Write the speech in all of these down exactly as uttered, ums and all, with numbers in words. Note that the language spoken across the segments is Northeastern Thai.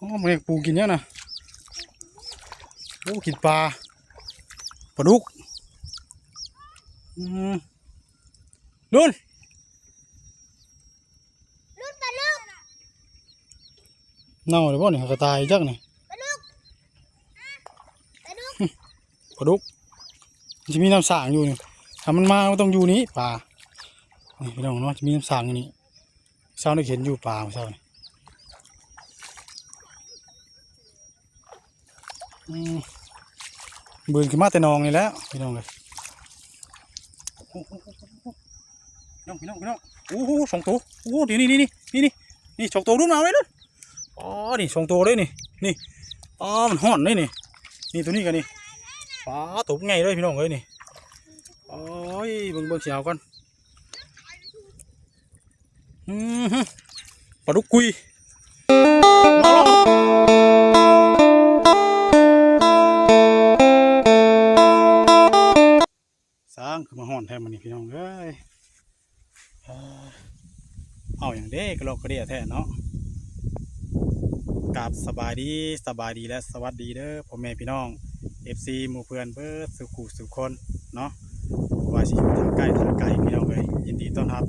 อ้อ มันปูกินเนี่ยนะ โอ้ กินปลา ปลาดุก อืม ลุน ลุนปลาดุก เน่าเลยบ่เนี่ย กระต่ายจักเนี่ย ปลาดุก ปลาดุก ปลาดุก มันจะมีน้ำสางอยู่นี่ ถ้ามันมา มันต้องอยู่นี่ ปลา นี่พี่น้องเนาะ จะมีน้ำสางอยู่นี่ เช้าได้เห็นอยู่ปลา เช้านี่ อืม บืนขึ้นมาแต่หนองนี่แหละ พี่น้องเลย พี่น้อง พี่น้อง พี่น้อง โอ้โห สองตัว โอ้โห นี่ นี่ นี่ นี่ นี่ นี่ สองตัว ดูหนาวเลย ดู อ๋อ นี่ สองตัวเลย นี่ นี่ อ๋อ มันฮ้อนเลย นี่ นี่ ตัวนี้กัน นี่ ปลา ตัวใหญ่เลย พี่น้องเอ้ย นี่ โอ้ย เบิ่ง เบิ่ง สิเอาก่อน อืม ปลาดุกกุย สร้างคือมาฮ้อนแท้มื้อนี้ พี่น้องเอ้ย เอ้อ เอาหยังเด้ กระลอกกระเดี้ยแท้เนาะ กราบสบายดี สบายดีและสวัสดีเด้อ พ่อแม่พี่น้อง เอฟซี หมู่เพื่อนเบิดสู่คู่สู่คนเนาะ ว่าสิอยู่ทางใกล้ทางไกล พี่น้องเอ้ย ยินดีต้อนรับ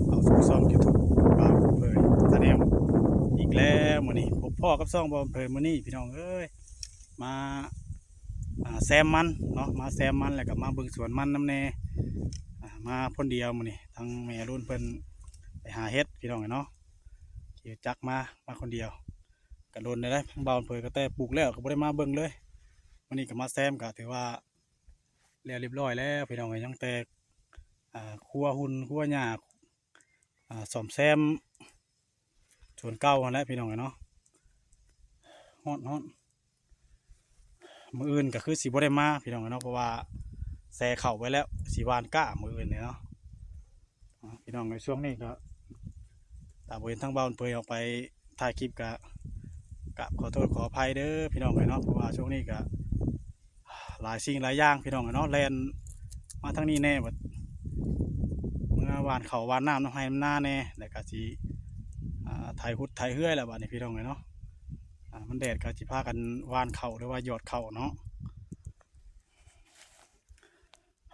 เข้าสู่ช่อง YouTube บ่าวเผย Channel อีกแล้ว มื้อนี้พบพ้อกับช่องบ่าวเผย มื้อนี้ พี่น้องเอ้ย มา อ่า แซมมันเนาะ มาแซมมัน แล้วก็มาเบิ่งสวนมันนำแน่ อ่า มาคนเดียวมื้อนี้ ทั้งแม่รุ่นเพิ่นไปหาเห็ด พี่น้องเนาะ ขี่จักรมา มาคนเดียว ก็โดนได้ ทั้งบ่าวเผยก็แต่ปลูกแล้ว ก็บ่ได้มาเบิ่งเลย มื้อนี้ก็มาแซม ก็ถือว่าแล้วเรียบร้อยแล้ว พี่น้องเอ้ย ยังแต่ อ่า ครัวหุ่น ครัวหญ้า อ่า ซ่อมแซม สวนเก่าหั่นแหละ พี่น้องเอ้ยเนาะ ฮ้อน ฮ้อน มื้ออื่นก็คือสิบ่ได้มา พี่น้องเอ้ยเนาะ เพราะว่าแซ่เข้าไว้แล้ว สิหว่านกล้ามื้ออื่นนี่เนาะ อ่า พี่น้องเอ้ย ช่วงนี้ก็ ถ้าบ่เห็นทางบ่าวเผยออกไปถ่ายคลิปก็ กราบขอโทษขออภัยเด้อ พี่น้องเอ้ยเนาะ เพราะว่าช่วงนี้ก็ หลายสิ่งหลายอย่าง พี่น้องเอ้ยเนาะ แล่นมาทางนี้แน่ บัดเมื่อหว่านข้าวหว่านน้ำนำไฮ่นำนาแน่ แล้วก็สิ อ่า ไถฮุดไถเฮือยแล้วบัดนี้ พี่น้องเอ้ยเนาะ อ่า มันแดดก็สิพากันหว่านข้าวหรือว่าหยอดข้าวเนาะ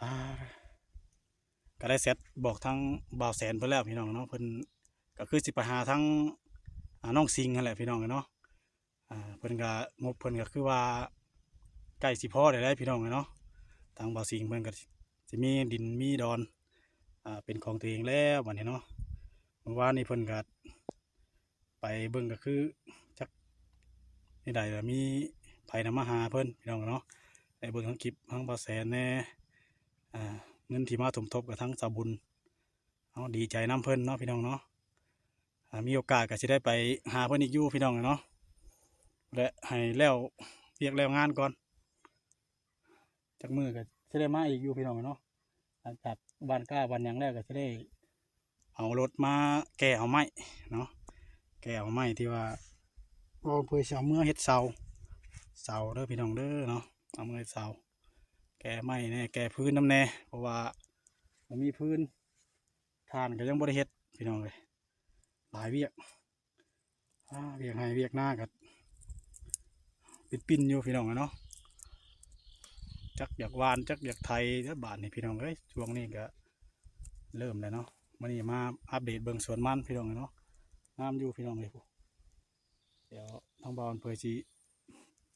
อ่า ก็ได้แชทบอกทางบ่าวแสนเพิ่นแล้ว พี่น้องเนาะ เพิ่นก็คือสิไปหาทาง อ่า น้องสิงห์หั่นแหละ พี่น้องเอ้ยเนาะ อ่า เพิ่นก็ งบเพิ่นก็คือว่าใกล้สิพอได้แล้ว พี่น้องเอ้ยเนาะ ทางบ่าวสิงห์เพิ่นก็สิมีดินมีดอน อ่า เป็นของตัวเองแล้วบัดนี้เนาะ เมื่อวานนี้เพิ่นก็ไปเบิ่งก็คือจักนี่ใดล่ะ มีไผนำมาหาเพิ่น พี่น้องเนาะ ได้เบิ่งทั้งคลิปทั้งบ่าวแสนแน่ อ่า เงินที่มาสมทบกับทั้งสาวบุญ เอาดีใจนำเพิ่นเนาะ พี่น้องเนาะ อ่า มีโอกาสก็สิได้ไปหาเพิ่นอีกอยู่ พี่น้องเนาะ และให้แล้วเวียกแล้วงานก่อน จักมื้อก็สิได้มาอีกอยู่ พี่น้องเนาะ หลังจากหว่านกล้าหว่านหยังแล้วก็สิได้เอารถมาแก่เอาไม้เนาะ แก่เอาไม้ที่ว่า บ่าวเผยสิเอาเมือเฮ็ดเสา เสาเด้อ พี่น้องเด้อเนาะ เอาเมือเฮ็ดเสา แก่ไม้แน่ แก่พื้นนำแน่ เพราะว่าบ่มีพื้น ถ่านก็ยังบ่ได้เฮ็ด พี่น้องเอ้ย หลายเวียก อ่า เวียกไฮ่เวียกนาก็ปิ่นๆอยู่ พี่น้องเอ้ยเนาะ จักอยากหว่านจักอยากไถแล้วบาดนี้ พี่น้องเอ้ย ช่วงนี้ก็เริ่มแล้วเนาะ มื้อนี้มาอัปเดตเบิ่งสวนมัน พี่น้องเอ้ยเนาะ งามอยู่ พี่น้องเอ้ย เดี๋ยวทางบ่าวเผยสิ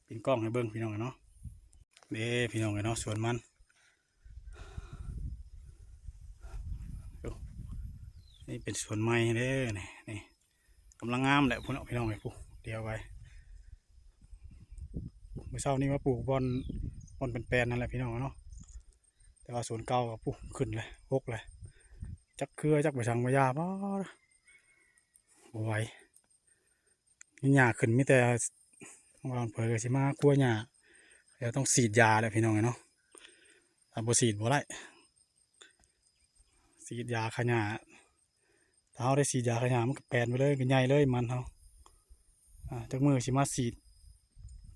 ปิดกล้องให้เบิ่ง พี่น้องเอ้ยเนาะ เด้ พี่น้องเอ้ยเนาะ สวนมัน โอ้ นี่เป็นสวนใหม่เด้อ นี่ นี่ กำลังงามแหละ พุ้นเนาะ พี่น้องเอ้ย พุ้น เดี๋ยวไป มื้อเช้านี้มาปลูกบ่อน บ่อนเป็นแปลนนั่นแหละ พี่น้องเนาะ แต่ว่าสวนเก่าก็ พุ้น ขึ้นเลย ฮกเลย จักเครือ จักไปสังมายา บ่ บ่ไหว นี่หญ้าขึ้น มีแต่ บ่าวเผยก็สิมาคั่วหญ้า เดี๋ยวต้องฉีดยาแหละ พี่น้องเอ้ยเนาะ ถ้าบ่ฉีดบ่ได้ ฉีดยาฆ่าหญ้า ถ้าเฮาได้ฉีดยาฆ่าหญ้า มันก็แปลนไปเลย ก็ใหญ่เลยมันเฮา อ่า จักมื้อสิมาฉีด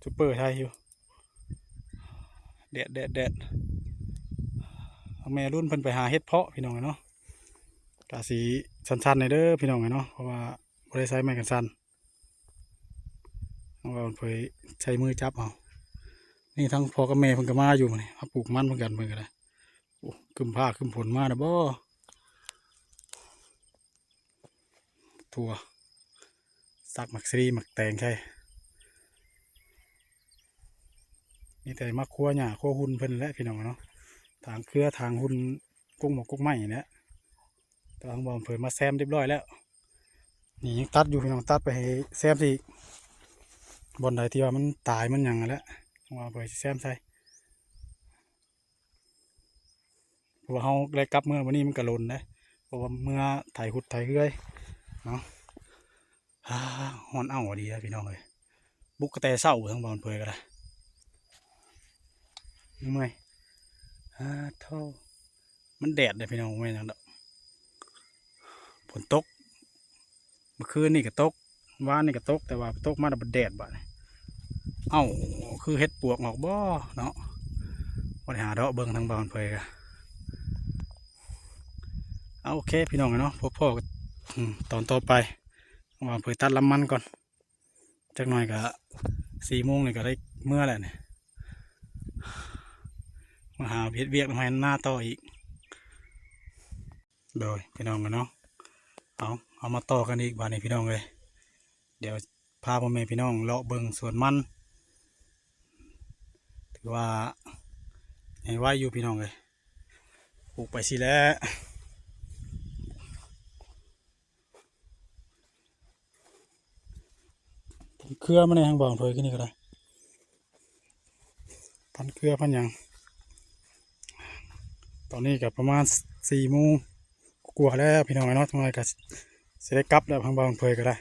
ซูเปอร์ไทยอยู่ แดด แดด แดด แม่รุ่นเพิ่นไปหาเห็ดเพาะ พี่น้องเอ้ยเนาะ กะสิสั่นๆหน่อยเด้อ พี่น้องเอ้ยเนาะ เพราะว่าบ่ได้ใส่ไม้กันสั่น ว่าเพิ่นใช้มือจับเอา นี่ทั้งพ่อกับแม่เพิ่นก็มาอยู่มื้อนี้ มาปลูกมันเพิ่นกันเพิ่นก็ได้ โอ้ ครึ้มฟ้าครึ้มฝนมาแล้วบ่ ถั่ว สักหมากซีหมากแตงใช่ มีแต่มาคั่วหญ้าคั่วหุ่นเพิ่นแหละพี่น้องเนาะ ถางเครือถางหุ่น กกหมากกกไม้นี่แหละ แต่ทางบ่าวเพิ่นมาแซมเรียบร้อยแล้ว นี่ยังตัดอยู่พี่น้อง ตัดไปให้แซมอีก บ่อนใดที่ว่ามันตายมันหยังนั่นแหละ ทางบ่าวเพิ่นสิแซมใส่ เพราะว่าเฮาได้กลับเมือวันนี้มันก็หล่นเด้ เพราะว่าเมือไถหุดไถเฮือยเนาะ อ่า ฮ้อนเอาดีแล้วพี่น้องเอ้ย บุกกระแตเศร้าทั้งบ่าวเพิ่นก็ได้ เมื่อย อ่า โธ่ มันแดดเด้พี่น้อง บ่แม่นหยังดอก ฝนตก เมื่อคืนนี่ก็ตก วานนี่ก็ตก แต่ว่าตกมาแล้วมันแดดบาดนี้ เอ้า คือเห็ดปวกออกบ่เนาะ บ่ได้หาเลาะเบิ่งทางบ่าวเพิ่นก็ เอา โอเคพี่น้องเนาะ พบพ้อกัน อืม ตอนต่อไป บ่าวเพิ่นตัดลำมันก่อน จักหน่อยก็สี่โมงนี่ก็ได้เมือแล้วนี่ มาหาเฮ็ดเวียกให้หน้าต่ออีก โดยพี่น้องกันเนาะ เอา เอามาต่อกันอีกบาดนี้พี่น้องเอ้ย เดี๋ยวพาพ่อแม่พี่น้องเลาะเบิ่งสวนมัน ถือว่าให้ไวอยู่พี่น้องเอ้ย ปลูกไปสิแหละ พันเครือมาในทางบ่าวเพิ่นก็ได้ พันเครือพันหยัง ตอนนี้ก็ประมาณสี่โมงกว่าแล้วพี่น้องเนาะ จักหน่อยก็สิได้กลับแล้ว ทางบ่าวเพิ่นก็ได้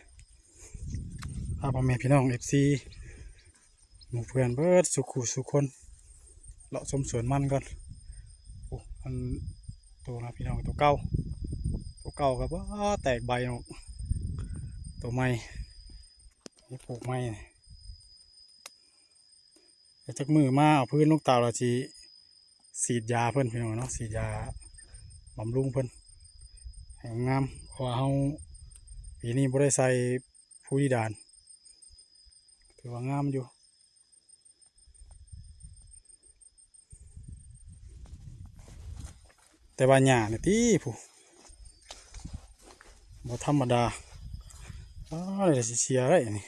พาพ่อแม่พี่น้อง เอฟซี หมู่เพื่อนเบิดสู่คู่สู่คน เลาะชมสวนมันก่อน โอ้ อัน ตัวนะพี่น้อง ตัวเก่า ตัวเก่าก็บ่แตกใบออก ตัวใหม่ นี่ปลูกใหม่นี่ เดี๋ยวจักมื้อมาเอาพื้นลงเตาแล้วสิฉีดยาเพิ่นพี่น้องเนาะ ฉีดยาบำรุงเพิ่นให้งาม เพราะว่าเฮาปีนี้บ่ได้ใส่ ผู้ดีดาน ถือว่างามอยู่ แต่ว่าหญ้านี่ติผู้ บ่ธรรมดา อ้า เดี๋ยวสิเสียได้นี่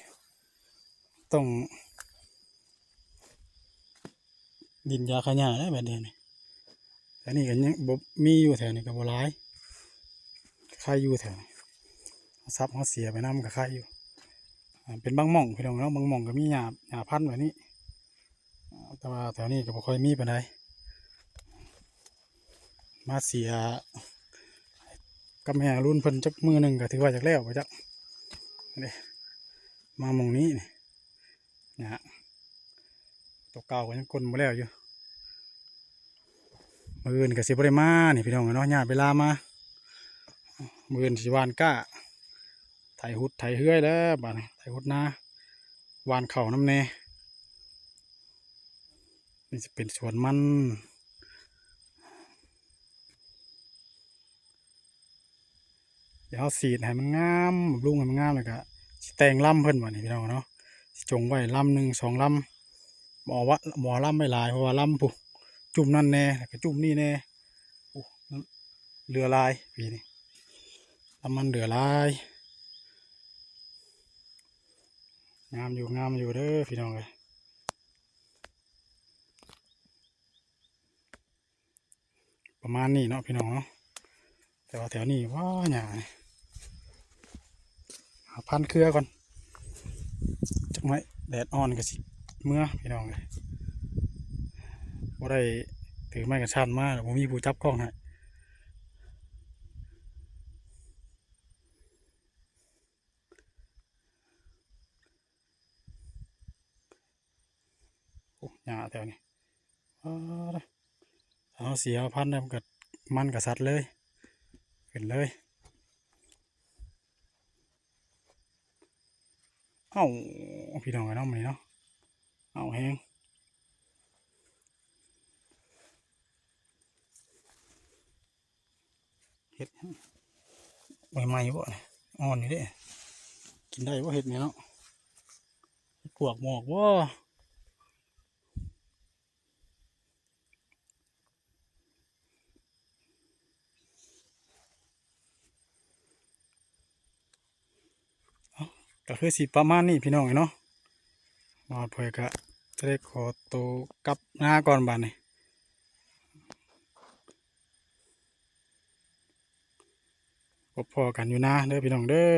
ต้อง ดินยาฆ่าหญ้าได้แบบนี้นี่ อันนี้ก็ยังบ่มีอยู่แถวนี้ก็บ่หลาย ไคอยู่แถวนี้ ทรัพย์เฮาเสียไปนำก็ไคอยู่ อ่า เป็นบางหม่องพี่น้องเนาะ บางหม่องก็มีหญ้า หญ้าพันธุ์แบบนี้ อ่า แต่ว่าแถวนี้ก็บ่ค่อยมีปานใด มาเสียกับแม่รุ่นเพิ่นจักมื้อหนึ่งก็ถือว่าจักแล้วบ่จัก นี่ มาหม่องนี้นี่ นะฮะ ตัวเก่าก็ยังก้นบ่แล้วอยู่ มื้ออื่นก็สิบ่ได้มานี่พี่น้องเนาะ ญาติเวลามา มื้ออื่นสิหว่านกล้า ไถหุดไถเฮือยแล้วบาดนี้ ไถหุดนา หว่านข้าวนำแหน่ นี่สิเป็นสวนมัน เดี๋ยวเฮาฉีดให้มันงาม บำรุงให้มันงาม แล้วก็สิแต่งลำเพิ่นบัดนี้พี่น้องเนาะ สิจงไว้ลำหนึ่งสองลำ บ่เอาวะ บ่เอาลำไว้หลาย เพราะว่าลำพุ้น จุ่มนั่นแหน่ แล้วก็จุ่มนี่แหน่ โอ้ เหลือหลายปีนี้ ลำมันเหลือหลาย งามอยู่ งามอยู่เด้อพี่น้องเอ้ย ประมาณนี้เนาะพี่น้องเนาะ แต่ว่าแถวนี้ว้าหญ้านี่ หาพันเครือก่อน จักหน่อยแดดอ่อนก็สิเมือพี่น้องเอ้ย บ่ได้ถือไม้กระชั้นมา บ่มีผู้จับกล้องให้ โอ้ หญ้าแถวนี้ อ้า เอาเสียพันธุ์แล้วมันก็ มันก็สัดเลย ขึ้นเลย เอ้า พี่น้องเอ้ยเนาะ มื้อนี้เนาะ เอ้าแฮง เห็ดใหม่ๆบ่เนี่ย อ่อนนี่เด้ กินได้บ่เห็ดนี่เนาะ เห็ด ปวกหมอกบ่ ก็คือสิประมาณนี้พี่น้องเนาะ บ่าวเผยก็จะได้ขอตัวกลับนาก่อนบัดนี้ พบพ้อกันอยู่นาเด้อพี่น้องเด้อ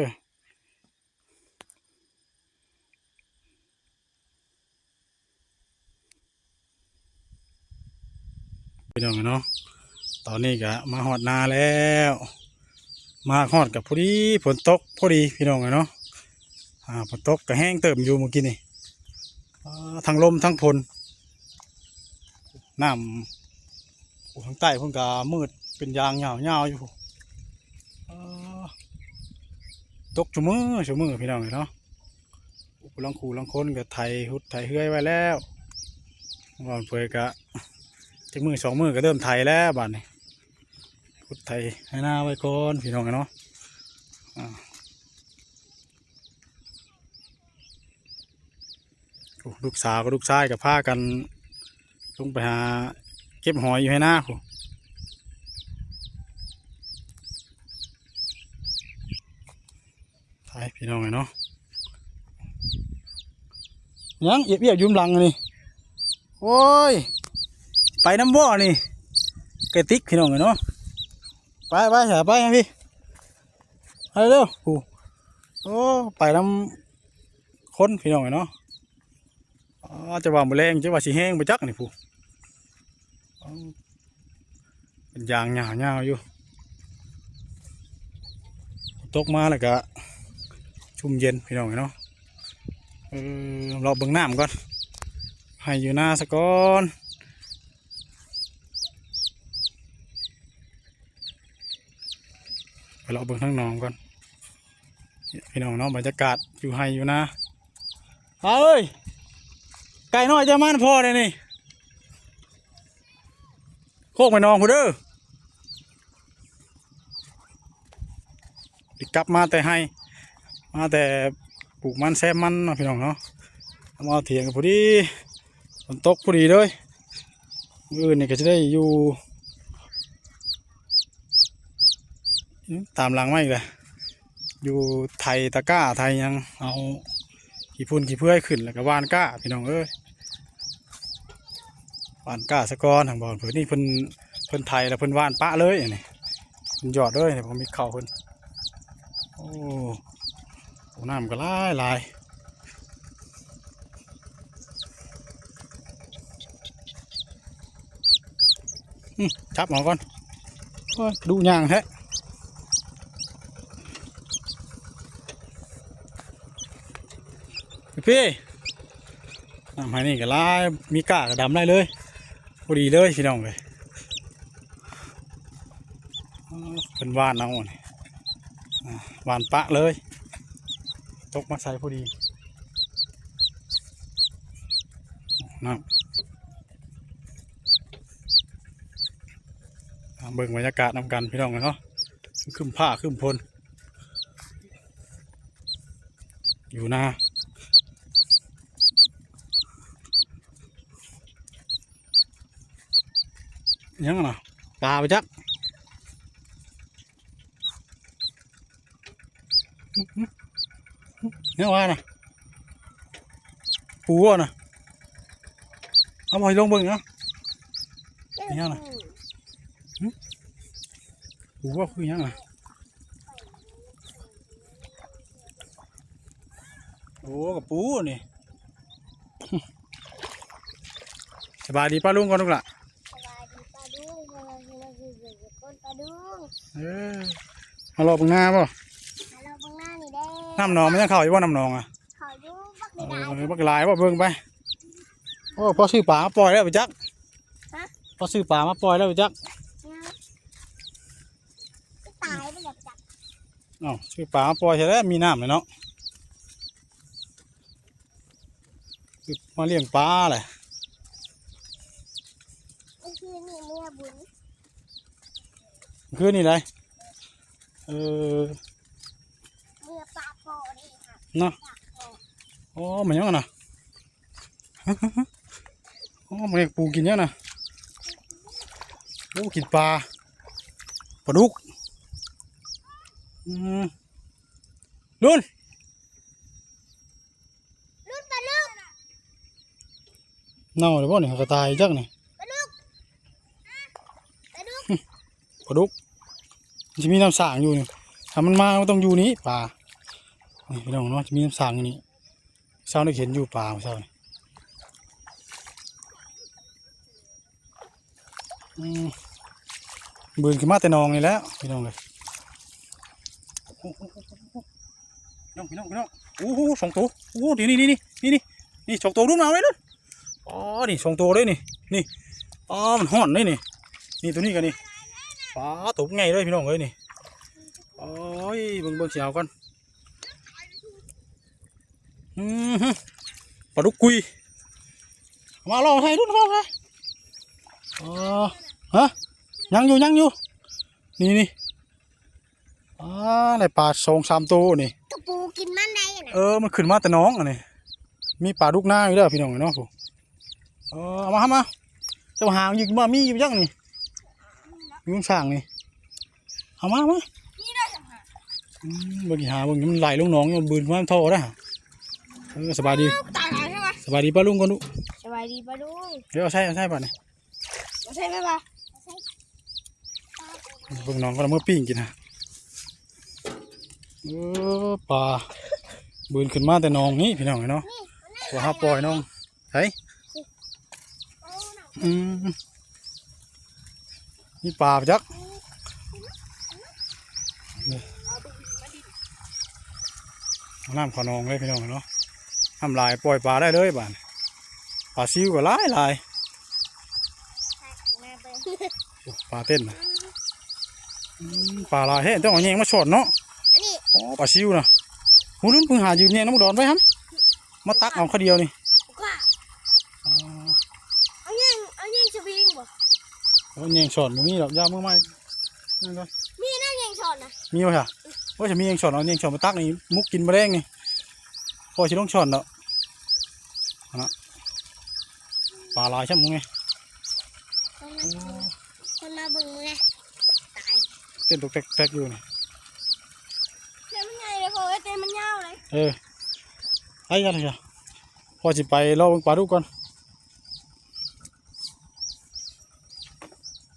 พี่น้องเนาะ ตอนนี้ก็มาฮอดนาแล้ว มาฮอดก็พอดีฝนตกพอดีพี่น้องเนาะ อ่า ฝนตกก็แฮงเติบอยู่เมื่อกี้นี่ อ่า ทั้งลมทั้งฝน น้ำ โอ้ ทางใต้เพิ่นก็มืดเป็นยางยาวๆอยู่ อ่า ตกซุมื้อซุมื้อพี่น้องเนาะ ผู้ลางคู่ลางคนก็ไถฮุดไถเฮือยไว้แล้ว บ่าวเผยก็จักมื้อสองมื้อก็เริ่มไถแล้วบัดนี้ ฮุดไถไถนาไว้ก่อนพี่น้องเนาะ อ่า โอ้ ลูกสาวกับลูกชายก็พากันลงไปหาเก็บหอยอยู่ไฮ่นาพู้น ไปพี่น้องเนาะ ยังเอียบๆอยู่หลังนี่ โอ้ย ไปนำบ่นี่ กระติกพี่น้องเนาะ ไปไปไปพี่ ไปเร็ว โอ้ โอ้ ไปนำคนพี่น้องเนาะ อ๋อ จะว่ามื้อแลง จะว่าสิแฮงบ่จักนี่พู้น อ๋อ เป็นยางยาวๆอยู่ ตกมาแล้วก็ชุ่มเย็นพี่น้องเนาะ เออ เลาะเบิ่งน้ำก่อน ไฮ่อยู่นาซะก่อน ไปเลาะเบิ่งทางหนองก่อน พี่น้องเนาะ บรรยากาศอยู่ไฮ่อยู่นา เอ้ย ไก่น้อยจะมันพอเลยนี่ โคกแม่นองพู้นเด้อ สิกลับมาแต่ไฮ่ มาแต่ปลูกมันแซมมันเนาะพี่น้องเนาะ มาเถียงกันพอดี ฝนตกพอดีเลย มื้ออื่นนี่ก็จะได้อยู่ ตามหลังมาอีกแหละ อยู่ไถตะกร้าไถหยัง เอาขี้ฝุ่นขี้เพื้อยขึ้นแล้วก็หว่านกล้าพี่น้องเอ้ย หว่านกล้าซะก่อน ทางบ่อนเพิ่นนี่เพิ่น เพิ่นไถแล้วเพิ่นหว่านปะเลยอันนี้ เพิ่นหยอดเลย ผมมีเข้าเพิ่น โอ้ โอ้ น้ำก็หลายหลาย อืม จับเอาก่อน โอ้ย ดุย่างแท้ พี่ น้ำไฮ่นี่ก็หลาย มีกล้าก็ดำได้เลย พอดีเลยพี่น้องเลย เพิ่นหว่านเอานี่ อ่า หว่านปะเลย ตกมาใส่พอดี น้ำ อ่า เบิ่งบรรยากาศนำกันพี่น้องเนาะ ครึ้มฟ้าครึ้มฝน อยู่นา ยังน่ะ ปลาไปจัก เนี่ยว่าน่ะ ปูบ่น่ะ เอาบ่ให้ลงเบิ่งเนาะ เนี่ยน่ะ ปูบ่คือหยังน่ะ โอ้ กระปูนี่ สบายดีป้าลุงก่อนลูกหล่ะ สบายดีป้าลุง เออ มาเลาะเบิ่งนาบ่ มาเลาะเบิ่งนานี่เด้ น้ำหนองมันยังเข้าอยู่บ่ น้ำหนองอ่ะ เข้าอยู่บัก เอ หลาย อ บักหลายบ่ เบิ่งไป โอ้ พ่อซื้อปลามาปล่อยแล้วไปจัก ฮะ พ่อซื้อปลามาปล่อยแล้วไปจัก ยัง ตายไปแล้วจัก อ้าว ซื้อปลามาปล่อยใช่แล้ว มีน้ำเลยเนาะ มาเลี้ยงปลาแหละ เมื่อคืนนี่เมื่อบุญ คืนนี่ได เออ เมื่อปลาปอนี่ค่ะ เนาะ ปลาปอ โอ้ มันยังอะนะ โอ้ มันปูกินเยอะนะ โอ้ กินปลา ปลาดุก อืม ลุน ลุนปลาดุก เน่าเลยบ่เนี่ย กระต่ายจักเนี่ย ปลาดุก ปลาดุก ปลาดุก มันจะมีน้ำสางอยู่นี่ ถ้ามันมามันต้องอยู่นี่ปลา นี่พี่น้องเนาะ จะมีน้ำสางอยู่นี่ เช้านี่เห็นอยู่ปลาเช้านี่ อืม บืนขึ้นมาแต่หนองนี่แหละพี่น้องเลย น้องพี่น้องพี่น้อง โอ้โห สองตัว โอ้โห นี่นี่นี่นี่นี่นี่ นี่สองตัว ดูมาเอาไว้ดู อ๋อ นี่สองตัวเลยนี่ นี่ อ๋อ มันฮ้อนเลยนี่ นี่ตัวนี้กันนี่ ปลาตัวใหญ่เลยพี่น้องเอ้ยนี่ โอ้ย เบิ่งเบิ่งสิเอาก่อน อืม ปลาดุกกุย มาลองใส่ดู ลองใส่ อ๋อ ฮะ ยังอยู่ ยังอยู่ นี่นี่ อ่า ได้ปลาสองสามตัวนี่ กระปูกินมันได้นะ เออ มันขึ้นมาแต่หนองอันนี้ มีปลาดุกนาอยู่เด้อพี่น้องเนาะ เออ เอามา เอามา เจ้าหางยิงมา มีอยู่ยังนี่ อยู่ข้างๆนี่ เอามา เอามา นี่ได้จังหา อืม เบิ่งหา เบิ่งมันไหลลงหนอง มันบืนมาท่อได้ เออ สบายดี ตายแล้วใช่ไหม สบายดีป้าลุงก่อนดู สบายดีป้าลุง เดี๋ยวเอาใส่ เอาใส่บัดนี่ เอาใส่ไหมปะ เบิ่งหนองก็เมื่อปิ้งกินนะ เออ ปลา บืนขึ้นมาแต่หนองนี่พี่น้องเนาะ ว่าหาปล่อยหนอง ไส อืม มีปลาจัก เอาน้ำเข้าหนองเลยพี่น้องเนาะ น้ำหลายปล่อยปลาได้เลยบาดนี้ ปลาซิวก็หลายหลาย มาเบิ่ง โอ้ ปลาเต้นนะ อืม ปลาหลายแฮะ ต้องเอาแยงมาสอนเนาะ อันนี้ อ๋อ ปลาซิวนะ หูลุ้นเพิ่งหายืมแยงน้ำดอนไว้หั่น มาตักเอาข้าวเดียวนี่ กว่า อ๋อ เอาแยง เอาแยงสวิงบ่ เอาแยงสอนบ่มีดอก ยามมื้อใหม่ นั่นก็ มีนะแยงสอนนะ มีบ่ค่ะ ว่าจะมีแยงสอน เอาแยงสอนมาตักนี่ มุกกินมาแรงนี่ พอสิลงสอนเนาะ นะ ปลาหลายใช่ไหมไง คนมา คนมาเบิ่งมึงไง ตาย เต้นตกแตกๆอยู่นี่ เต้นมันใหญ่เลย พอไว้เต้นมันยาวเลย เออ ไอ้ยันเลย พอสิไปรอเบิ่งปลาดุกก่อน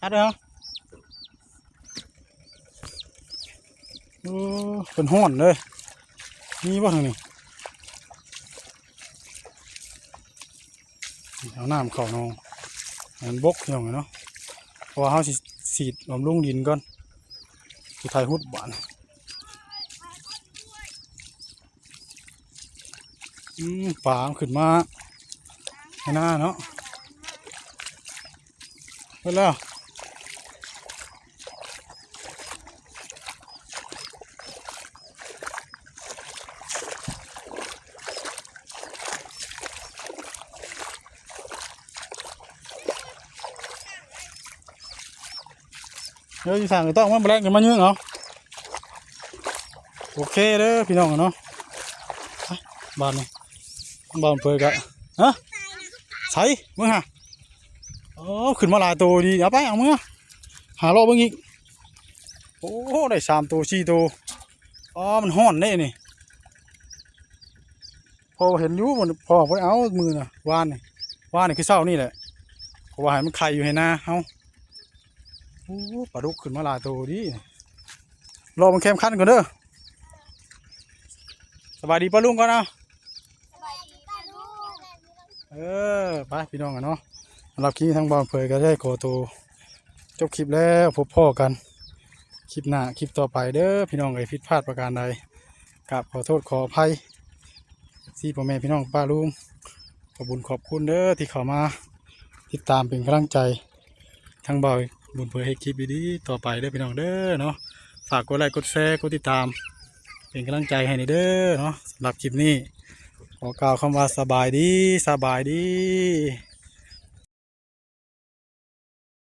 อัดเลยเหรอ เออ เป็นฮ้อนเลย มีบ่ทางนี้ เอาน้ำเข้าหนอง ให้มันบกพี่น้องเนาะ เพราะว่าเฮาสิ สีดบำรุงดินก่อน สิไถฮุดบาด อืม ปลามันขึ้นมาให้หน้าเนาะ ไปแล้ว เดี๋ยวสิสั่งต้องมันแบล็กมายื่นเอา โอเคเด้อพี่น้องเนาะ ไป บาดนี่ บาดเผยกะ ฮะ ใส่ มึงฮะ โอ้ ขึ้นมาหลายตัวดี เอาไป เอามือ หาเลาะเบิ่งอีก โอ้ ได้สามตัว สี่ตัว อ๋อ มันฮ้อนเด้นี่ พอเห็นอยู่ มัน พอบ่ได้เอามือน่ะ วานนี่ วานนี่คือเช้านี่แหละ เพราะว่าให้มันไข่อยู่ให้นาเฮา โอ้ ปลาดุกขึ้นมาหลายตัวดี รอมันแคมคันก่อนเด้อ สบายดีป้าลุงก่อนเอา สบายดีป้าลุง เออ ไปพี่น้องกันเนาะ สำหรับคลิปนี้ทางบ่าวเผยก็ได้ขอตัวจบคลิปแล้ว พบพ้อกันคลิปหน้า คลิปต่อไปเด้อพี่น้องเอ้ย ผิดพลาดประการใด กราบขอโทษขออภัย ที่พ่อแม่พี่น้องป้าลุง ขอบบุญขอบคุณเด้อที่เข้ามาติดตามเป็นกำลังใจ ทางบ่าวบุญเผยเฮ็ดคลิปดีๆต่อไปเด้อพี่น้องเด้อเนาะ ฝากกดไลค์กดแชร์กดติดตาม เป็นกำลังใจให้หน่อยเด้อเนาะ สำหรับคลิปนี้ ขอกล่าวคำว่าสบายดี สบายดี